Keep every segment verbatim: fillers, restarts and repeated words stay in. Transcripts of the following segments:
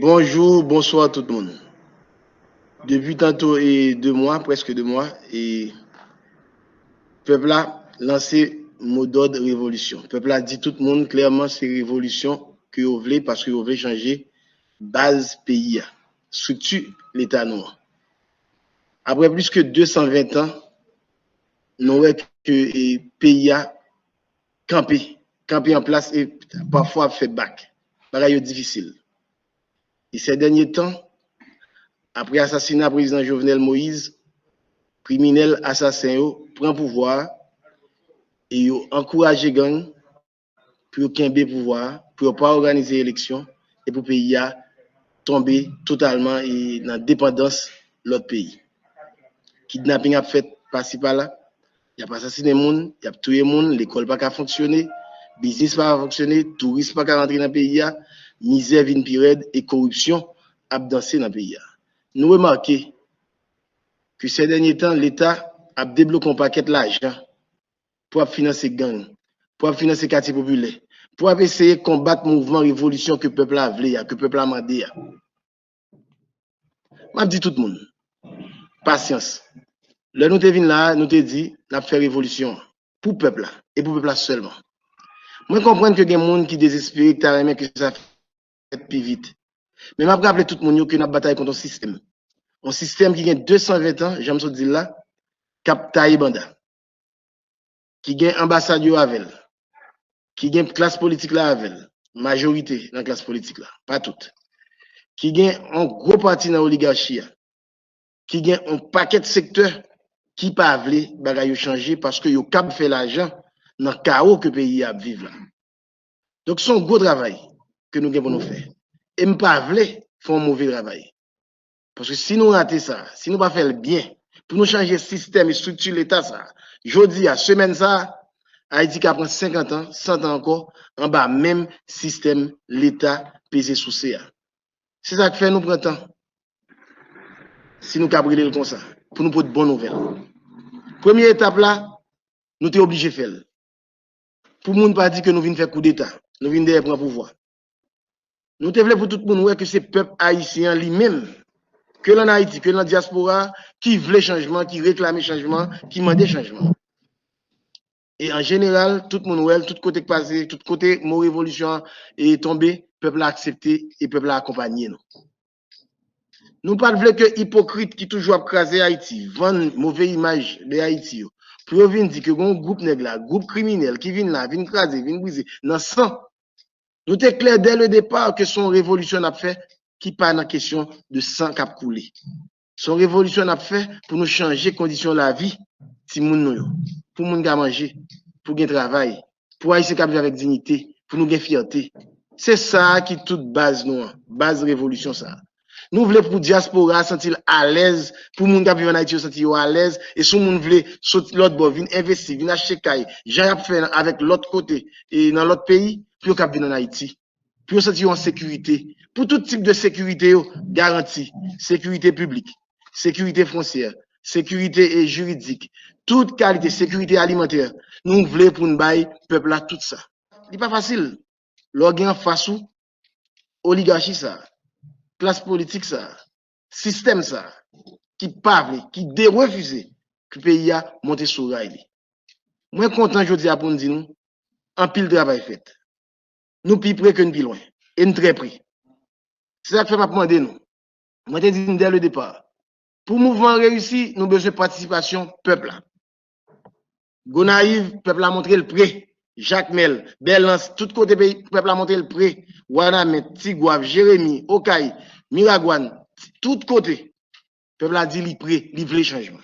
Bonjou, bonswa tout moun. Depi tanto e de mwa, prèske de mwa, e pèp la lanse modòd revolisyon. Pèp la di tout moun klèman se revolisyon ke yo vle paske yo vle chanje baz peyi a, estrikti leta nou an. Apre plis ke de san ven tan, nou wè ke e, peyi a kanpe, kanpe an plas e pafwa ap fè bak. Bagay yo difisil. E sè dènye tan, apre asasina prezidan Jovenel Moïse, kriminèl asasen yo pran pouvwa a e yo ankouraje gang pou yo kenbe pouvwa a, pou yo pa òganize eleksyon e pou peyi a tonbe totalman e nan depandans lòt peyi. Kidnaping ap fèt pasi pala, y ap asasinen moun, y ap touye moun, lekòl pa ka fonksyone, biznis pa ka fonksyone, touris pa ka rantre nan peyi a, mizè vin pi rèd e koripsyon ap danse nan peyi a. Nou remake ke sè dènye tan, Leta ap debloke yon pakèt lajan pou ap finanse gang, pou ap finanse katye popilè, pou ap eseye konbat mouvman revolisyon ke pèp la vle a, ke pèp la mande a. M ap di tout moun, pasyans. Lè nou te vin la a, nou te di n ap fè revolisyon an pou pèp la e pou pèp la sèlman. Mwen konprann ke gen moun ki dezespere, ki ta renmen ke sa fèt pi vit. Men m ap raple tout moun yo ke n ap batay kont yon sistèm. Yon sistèm ki gen de san ven tan, jan m sot di l la, k ap taye banda, ki gen anbasad yo avè l, ki gen klas politik la avè l, majorite nan klas politik la, pa tout, ki gen yon gwo pati nan oligachi a, ki gen yon pakèt sektè ki pa vle bagay yo chanje paske yo kab fè lajan nan kawo ke peyi a ap viv la. Donk, se yon gwo travay ke nou gen pou nou fè. E m pa vle fè yon move travay. Paske si nou rate sa, si nou pa fè l byen, pou nou chanje sistèm, estrikti Leta sa, jodi a, semèn sa, Ayiti ka pran senkant an, san tan ankò, anba menm sistèm Leta peze souse a. Se sa k fè nou pran tan. Si nou kab rele l konsa, pou nou pot bon nouvèl. Premye etap la, nou te oblije fè l. Pou moun pa di ke nou vin fè koudeta, nou vin dèyè pran pouvwa. Nou te vle pou tout moun wè ke se pèp ayisyen an li menm, ke l ann Ayiti, ke l nan dyaspora, ki vle chanjman, ki reklame chanjman, ki mande chanjman. E an jeneral, tout moun wè l, tout kote k pase, tout kote mo revolisyon an e tonbe, pèp la aksepte e pèp la akonpanye nou. Nou pa t vle ke ipokrit ki toujou ap kraze Ayiti, vann move imaj de Ayiti yo, pou yo vin di ke gen yon gwoup nèg la, gwoup kriminèl ki vin la, vin kraze, vin brize, nan san. Nou te klè dè le depa ke se yon revolisyon n ap fè ki pa nan kesyon de san k ap koule. Se yon revolisyon n ap fè pou nou chanje kondisyon lavi timoun nou yo, pou moun ka manje, pou gen travay, pou Ayisyen ka viv avèk diyite, pou nou gen fyète. Se sa a ki tout baz nou an, baz revolisyon sa a. Nou vle pou dyaspora a santi l alèz, pou moun k ap viv ann Ayiti yo santi yo alèz, e si yon moun vle sot lòt bò, vin envesti, vin achte kay, jan y ap fè avèk lòt kote, e nan lòt peyi, pou yo kab vin ann Ayiti, pou yo santi yo an sekirite, pou tout tip de sekirite yo garanti, sekirite piblik, sekirite fwontyè, sekirite e jiridik, tout kalite sekirite alimantè, nou vle pou n bay pèp la tout sa. Li pa fasil. Lè w gen anfas ou oligachi sa, klas politik sa, sistèm sa, ki pa vle, ki de refize ke peyi a monte sou ray li. Mwen kontan jodi a pou m di nou, anpil travay fèt. Nou pi pre ke n pi lwen. E n trè pre. Se sa k fè m ap mande nou. Mwen te di n dè le depa. Pou mouvman an reyisi, nou bezwen patisipasyon pèp la. Gonayiv, pèp la montre l pre. Jakmèl, Bèlans, tout kote peyi, pèp la montre l pre. Wanament, Tigwav, Jeremi, Okay, Miragwàn, tout kote. Pèp la di li pre, li vle chanjman.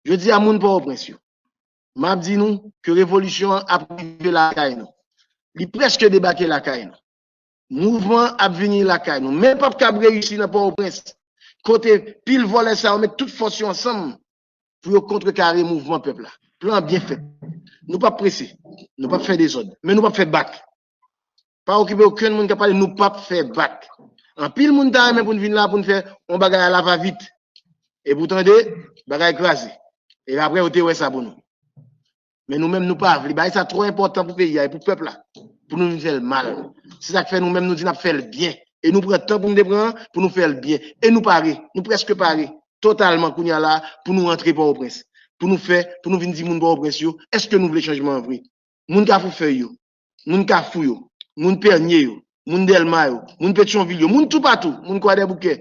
Jodi a, moun Pòtoprens yo, m ap di nou ke revolisyon an ap rive lakay nou. Li prèske debake lakay nou. Mouvman an ap vini lakay nou. Men p ap kab reyisi nan Pòtoprens, kote pil vòlè sa yo met tout fòs yo ansanm pou yo kontrekare mouvman pèp la. Plan an byen fèt. Nou p ap prese. Nou p ap fè dezòd. Men nou p ap fè bak. Pa okipe okenn moun k ap pale, nou p ap fè bak. Anpil moun ta renmen pou n vin la, pou n fè yon bagay a la va vit. Epi w tande, bagay kraze. Epi apre, yo te wè sa pou nou. Men nou menm, nou pa vle. Bagay sa twò enpòtan pou peyi a e pou pèp la, pou nou vin fè l mal. Se sa k fè nou menm, nou di n ap fè l byen. E nou pran tan pou nou te pran an, pou nou fè l byen. E nou pare, nou prèske pare totalman kounye a la pou nou antre Pòtoprens. Pou nou fè, pou nou vin di moun Pòtoprens yo, èske nou vle chanjman an vre? Moun Kafou Fèy yo, moun Kafou yo, moun Pènye yo, moun Dèlma yo, moun Petyonvil yo, moun toupatou, moun Kwadèboukè,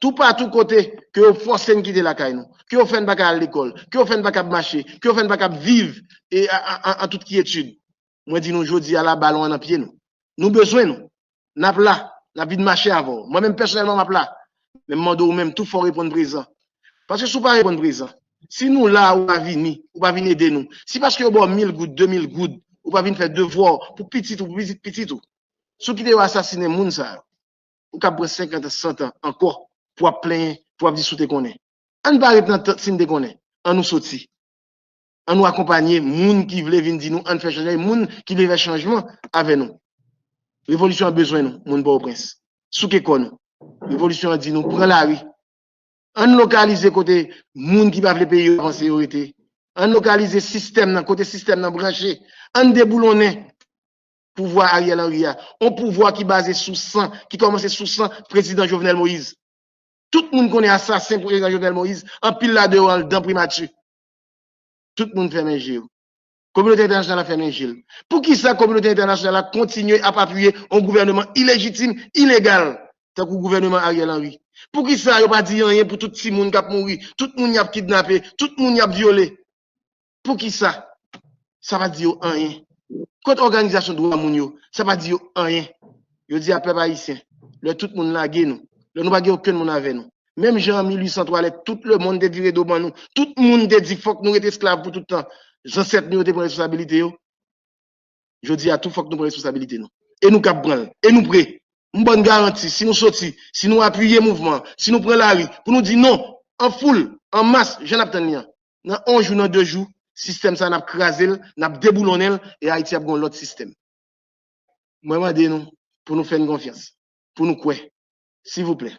toupatou kote ke yo fòse n kite lakay nou, ke yo fè n pa ka al lekòl, ke yo fè n pa kab mache, ke yo fè n pa kab viv e, a, a, a, an tout kyetid. Mwen di nou jodi a la, balon an nan pye nou. Nou bezwen nou. N ap la, n ap vin mache avè w. Mwen menm pèsonèlman, m ap la. Men m mande w menm tou fò w reponn prezan. Paske si w pa reponn prezan, si nou la, ou pa vini, ou pa vin ede nou, si paske yo ba w mil goud, de mil goud, ou pa vin fè devwa w pou pitit ou, pou pitit pitit ou, si w kite yo asasinen moun sa yo, ou kab pran senkant an, san tan ankò pou w ap plenyen, pou w ap di si w te konnen. Ann pa ret nan tant si n te konnen. Ann nou soti. Ann nou akonpanye moun ki vle vin di nou ann fè chanjman, e moun ki vle fè chanjman avè nou. Revolisyon an bezwen nou, moun Pòtoprens. Souke kò nou. Revolisyon an di nou pran lari. Ann lokalize kote moun ki pa vle peyi yo avanse yo rete. Ann lokalize sistèm nan, kote sistèm nan branche. Ann deboulonnen pouvwa Ariel Henry a. Yon pouvwa ki baze sou san, ki kòmanse sou san prezidan Jovenel Moïse. Tout moun konnen asasen prezidan Jovenel Moïse, anpil ladan yo anndan primati. Tout moun fèmen je yo. Kominote entènasyonal la fèmen je l. Poukisa kominote entènasyonal la kontinye ap apiye yon gouvèneman ilejitim, ilegal, tankou gouvèneman Ariel Henry? Poukisa yo pa di anyen pou tout timoun k ap mouri, tout moun y ap kidnape, tout moun y ap vyole? Poukisa? Sa pa di yo anyen. Kot òganizasyon dwa moun yo? Sa pa di yo anyen. Yo di a pèp ayisyen, lè tout moun lage nou, lè nou pa gen okenn moun avè nou. Menm jan an mil uit san twa, lè tout lemonn te vire do ban nou, tout moun te di fòk nou ret esklav pou tout tan, zansèt nou yo te pran responsabilite yo. Jodi a tou, fòk nou pran responsabilite nou. E nou kab pran l. E nou pre. M ba n garanti, si nou soti, si nou apiye mouvman an, si nou pran lari, pou nou di non, an foul, an mas, jan n ap tann li an, nan yon jou, nan de jou, sistèm sa a, n ap kraze l, n ap deboulonnen l, e Ayiti ap gen yon lòt sistèm. Mwen mande nou pou nou fè n konfyans, pou nou kwè. Silvouplè,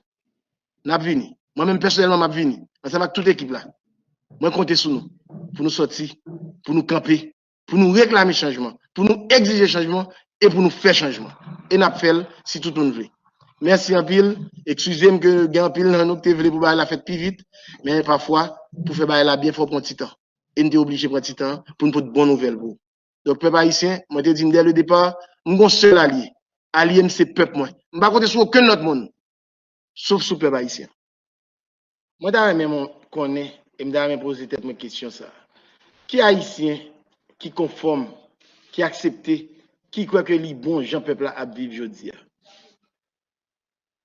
n ap vini. Mwen menm pèsonèlman, m ap vini, ansanm ak tout ekip la. Mwen konte sou nou, pou nou sòti, pou nou kanpe, pou nou reklame chanjman, pou nou egzije chanjman e pou nou fè chanjman. E n ap fè l si tout moun vle. Mèsi anpil. Eskize m ke gen anpil nan nou ki te vle pou bagay la fèt pi vit, men pafwa, pou fè bagay la byen, fò w pran ti tan. E n te oblije pran ti tan pou n pote bon nouvèl pou ou. Donk, pèp ayisyen, mwen te di m dè le depa, m gon sèl alye. Alye m se pèp mwen. M pa konte sou okenn lòt moun, sof sou pèp ayisyen. Mwen ta renmen mwen konnen, e m ta renmen poze tèt mwen kesyon sa a. Ki ayisyen ki konfòm, ki aksepte, ki kwè ke li bon jan pèp la ap viv jodi a?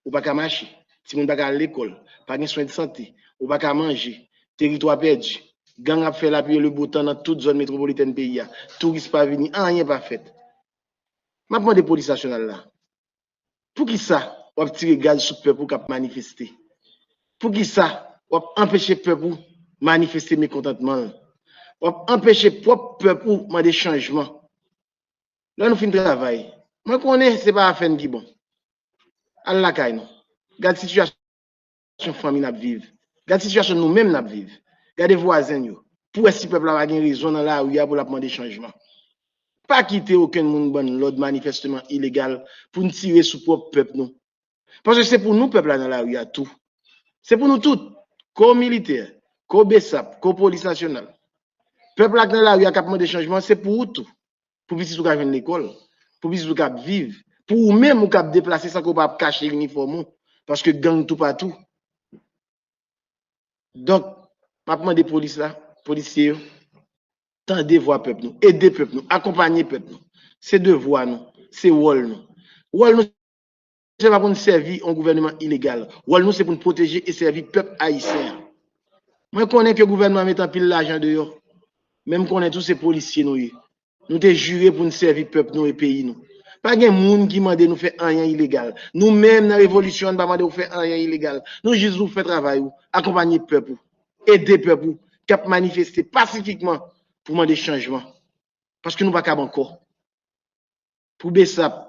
Ou pa ka mache, timoun pa ka al lekòl, pa gen swen de sante, ou pa ka manje, teritwa pèdi, gang ap fè lapli e lebotan nan tout zòn metwopolitèn peyi a, touris pa vini, anyen pa fèt. M ap mande polis nasyonal la, poukisa w ap tire gaz sou pèp ou k ap manifeste? Poukisa w ap anpeche pèp ou manifeste mekontantman l? W ap anpeche pwòp pèp ou mande chanjman. Lè nou fin travay, mwen konnen se pa afè n ki bon. Al lakay nou. Gad sitiyasyon fanmi n ap viv. Gad sitiyasyon nou menm n ap viv. Gade vwazen n yo. Pou wè si pèp la pa gen rezon nan lari a pou l ap mande chanjman. Pa kite okenn moun ban n lòd manifèsteman ilegal pou n tire sou pwòp pèp nou. Paske se pou nou pèp la nan lari a tou. Se pou nou tout. Ke w militè, ke w besap, ke w polis nasyonal. Pèp la k nan lari a k ap mande chanjman, se pou ou tou. Pou pitit ou ka jwenn lekòl, pou pitit ou ka ap viv, pou ou menm ou ka ap deplase san ke w pa ap kache inifòm ou, paske gang toupatou. Donk, m ap mande polis la, polisye yo, tande vwa pèp nou, ede pèp nou, akonpanye pèp nou. Se devwa nou, se wòl nou. Wòl nou, se pa pou n sèvi yon gouvèneman ilegal. Wòl nou, se pou n pwoteje e sèvi pèp ayisyen an. Mwen konnen ke gouvènman an met anpil lajan deyò, men m konnen tou se polisye nou ye. Nou te jire pou n sèvi pèp nou e peyi nou. Pa gen moun ki mande nou fè anyen ilegal. Nou menm nan revolisyon an, n pa mande w fè anyen ilegal. Nou jis di w fè travay ou, akonpanye pèp ou, ede pèp ou k ap manifeste pasifikman pou mande chanjman. Paske nou pa kab ankò. Pou besap,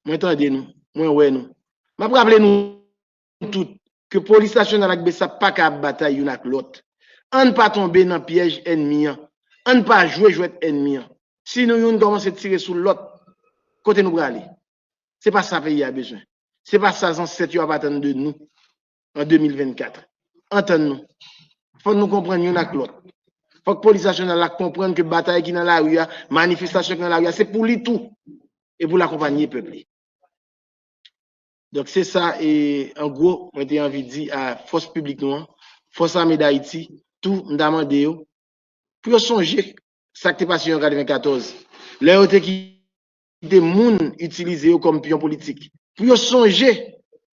mwen tande nou, mwen wè nou. M ap raple nou tout ke polis nasyonal ak besap pa ka ap batay youn ak lòt. Ann pa tonbe nan pyèj ènmi an. Ann pa jwe jwèt ènmi an. Si nou youn kòmanse tire sou lòt, kote nou prale? Se pa sa peyi a bezwen. Se pa sa zansèt yo ap atann de nou an de mil vennkat. Antann nou. Fò nou konprann youn ak lòt. Fòk polis nasyonal la konprann ke batay ki nan lari a, manifestasyon ki nan lari a, se pou li tou. E pou l akonpanye pèp li. Donk, se sa, e, an gwo, mwen te anvi di a fòs piblik nou an, fòs ame Dayiti, tou, m ta mande yo, pou yo sonje sa k te pase yo an katrevenkatòz. Lè yo te kite moun itilize yo kòm pyon politik. Pou yo sonje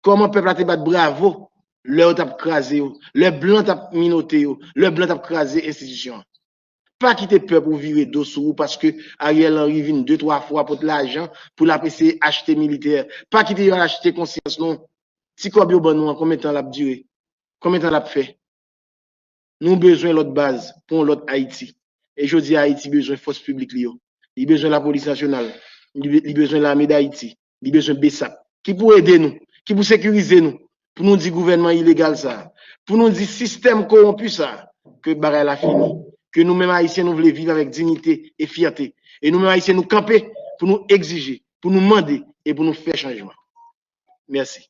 kòman pèp la te bat bravo lè yo t ap kraze yo, lè blan t ap minote yo, lè blan t ap kraze enstitisyon an. Pa kite pèp ou vire do sou ou paske Ariel Henry vin de, twa fwa pot lajan pou l ap eseye achte militè. Pa kite yo al achte konsyans nou. Ti kòb yo ban nou an, konbyen tan l ap dire? Konbyen tan l ap fè? Nou bezwen lòt baz pou yon lòt Ayiti. E jodi a, Ayiti bezwen fòs piblik li yo. Li bezwen lapolis nasyonal. Li, li bezwen lame Dayiti. Li bezwen besap. Ki pou ede nou, ki pou sekirize nou, pou nou di gouvènman ilegal sa a, pou nou di sistèm kowonpi sa a, ke bagay la fini, ke nou menm Ayisyen nou vle viv avèk diyite e fyète. E nou menm Ayisyen nou kanpe pou nou egzije, pou nou mande e pou nou fè chanjman. Mèsi.